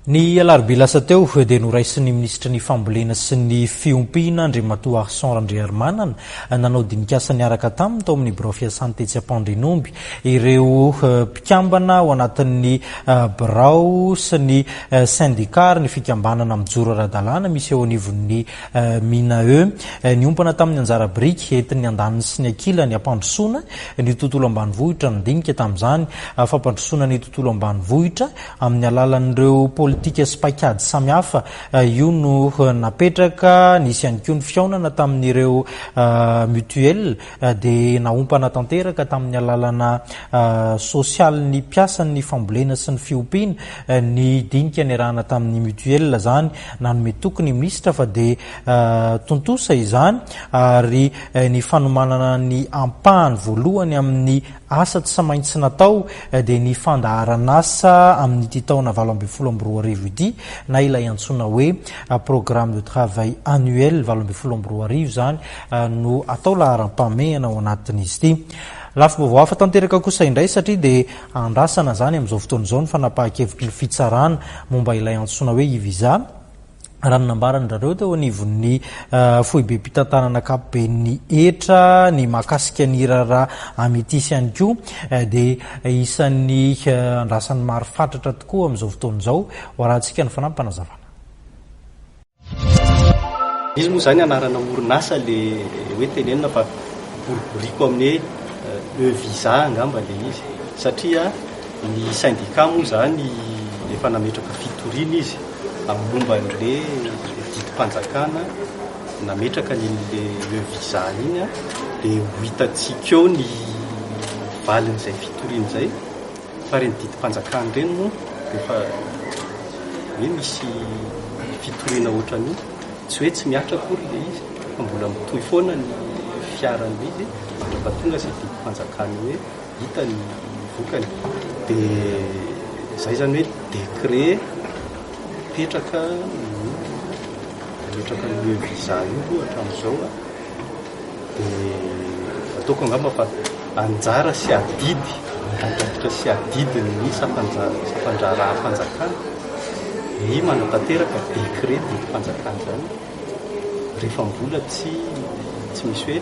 Ny alarobia lasa teo dia noraisin'ny minisitry ny Fambolena sy ny Fiompiana, Andriamatoa Arson Randriarimanana, nanao dinikasa niaraka taminy tao amin'ny birao fiasany tetsy Ampandrianomby ireo mpikambana ao anatin'ny birao sy ny sendika ary ny fikambanana mijoro ara-dalàna misy eo anivon'ny MINAE. Niompana tamin'ny anjara biriky entin'ny andaniny sy ny ankilany hampandrosoana ny tontolo ambanivohitra ny dinika tamin'izany fampandrosoana ny tontolo ambanivohitra amin'ny alalan'ireo politika sy paikady samihafa io no napetraka. Nisy ihany koa ny fihaonana tamin'ireo mutuelle dia naompana tanteraka tamin'ny alalana sosialin'ny mpiasan'ny fambolena sy ny fiompiana ny dinika niarahana tamin'ny mutuelle izany. Nanome toky ny minisitra fa dia tontosa izany ary ny fanomanana ny ampahany voalohany amin'ny Asa tsy maintsy natao dia ny fandaharan'asa amin'ity taona 2018 ity na ilay antsoina hoe programme de travail annuel 2018 izany no atao laharam-pahamehana ao anatin'izy ity. Lafim-baovao hafa tanteraka kosa indray satria dia andrasana izany amin'izao fotoana izao ny fanapahan-kevitry ny fitsarana momba ilay antsoina hoe e-visa. Raha ny nambaran-dRareo teo anivon'ny foibem-pitantanana ankapoben'ny hetra, ny mahakasika ny raharaha Ametis ihany koa dia isan'ny andrasan'ny maro fatratra tokoa amin'izao fotoana izao. Ho arahantsika ny fanampinazavana. Izy moa izany anarana orinasa le hoe tenenina fa boriboriko amin'ny hoe e-visa angamba le izy satria ny syndicat moa izany efa nametraka fitoriana izy amin'ny momba an'le didim-panjakana nametraka an'iny le e-visa iny dia ho hitantsika eo ny valin'izay fitoriana izay fa ireny didim-panjakana ireny moa rehefa hoe misy fitoriana ohatran'io tsy hoe tsy mihatra akory ilay izy fa mbola mitohy foana ny fiaran'ilay izy mandra-pahatonga izay didim-panjakana hoe hita ny vokany dia izay izany hoe décret mipetraka no nametraka an'io e-visa io aloha hatramin'izao a, dia ataoko angamba fa anjara sy adidy, andraikitra sy adidin'ny sampan-draharaham-panjakana ny manatanteraka décret didim-panjakana izany rehefa mbola tsy tsy misy hoe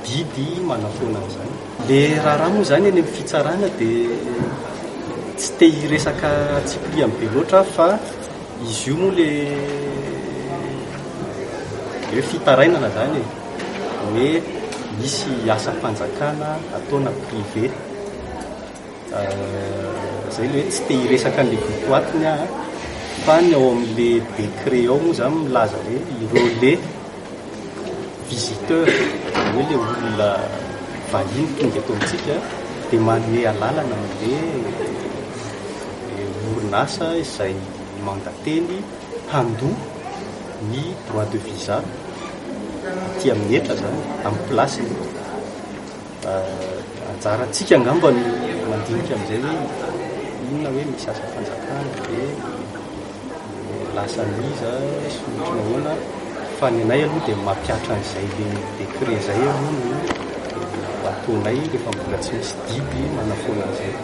didy manafoana an'izany. Le raharaha moa izany eny amin'ny fitsarana dia tsy te hiresaka antsipiriany be loatra aho fa izy io moa le le hoe fitarainana izany e, hoe misy asam-panjakana ataona privé. Izay le hoe tsy te hiresaka an'le votoatiny aho fa ny ao amin'le décret ao moa izany milaza hoe ireo le visiteur, izany hoe ilay olona vahiny tonga eto amintsika dia manome alalana an'ilay orinasa izay mandateny handoa ny droit de visa aty amin'ny hetra izany, amin'ny place-ny. Anjarantsika angamba no mandinika amin'izay hoe inona hoe misy asam-panjakana ve, lasa an'iza sy ohatry ny ahoana fa ny anay aloha dia mampihatra an'izay le décret izay aloha no ataonay rehefa mbola tsy misy didy manafoana an'izay.